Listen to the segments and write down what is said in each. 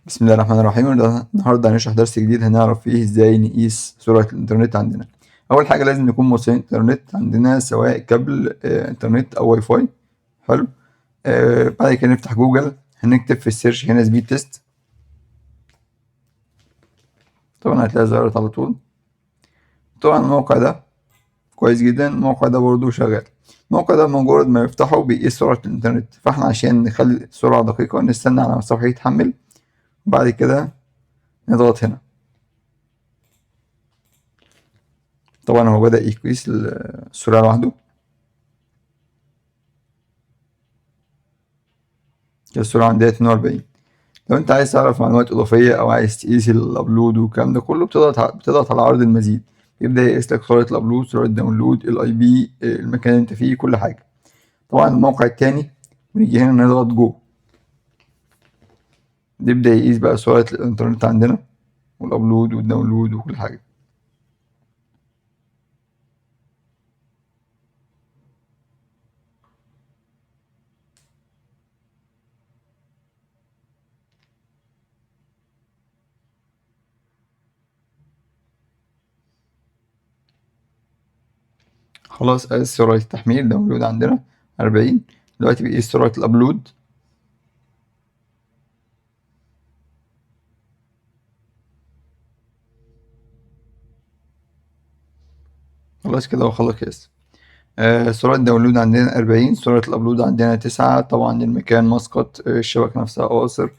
بسم الله الرحمن الرحيم. النهارده هنشرح درس جديد هنعرف فيه ازاي نقيس سرعة الانترنت عندنا. اول حاجة لازم نكون موصلين انترنت عندنا، سواء كابل انترنت او واي فاي. حلو. بعد كده نفتح جوجل، هنكتب في ال search هنا speed test، طبعا هتلاقي ظهرت على طول. طبعا الموقع ده كويس جدا، الموقع ده برضو شغال. الموقع ده مجرد ما يفتحه بيقيس سرعة الانترنت، فاحنا عشان نخلي السرعة دقيقة نستنى على ما الصفحة يتحمل، وبعد كده نضغط هنا. طبعا هو بدأ يقيس السرعة لوحده. السرعة عندها 42. لو انت عايز تعرف معلومات إضافية أو عايز تقيس ال upload والكلام ده كله، بتضغط على عرض المزيد، يبدأ يقيس لك سرعة ال upload، سرعة ال download، ال IP، المكان اللي انت فيه، كل حاجة. طبعا الموقع التاني بنيجي هنا نضغط جو، يبدأ يقيس بقى سرعة الإنترنت عندنا وال upload وال download وكل حاجة. خلاص قاس سرعة التحميل download عندنا 40. دلوقتي بيقيس سرعة ال upload. خلاص كده هو خلص قياس. سرعة ال download عندنا 40، سرعة ال upload عندنا 9. طبعا المكان مسقط، الشبكة نفسها قاصر.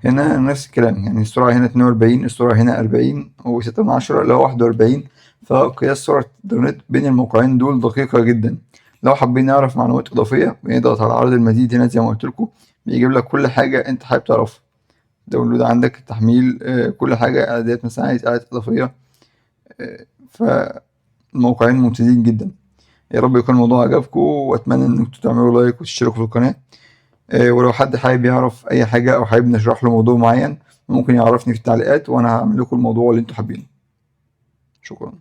هنا نفس الكلام، السرعة هنا اتنين وأربعين، السرعة هنا أربعين وستة من عشرة اللي هو 41. فقياس سرعة الإنترنت بين الموقعين دول دقيقة جدا. لو حابين نعرف معلومات إضافية بنضغط على عرض المزيد هنا زي ما قلت لكم، بيجيب لك كل حاجة أنت حابب تعرفها. download عندك، التحميل، كل حاجة، إعدادات مثلا عايز إعدادات إضافية. فالموقعين ممتازين جدا. يا رب يكون الموضوع عجبكم، وأتمنى إن انتوا تعملوا like وتشتركوا في القناة. ولو حد حابب يعرف أي حاجة أو حابب نشرح له موضوع معين ممكن يعرفني في التعليقات، وأنا هعمل لكم الموضوع اللي انتوا حابينه. شكرا.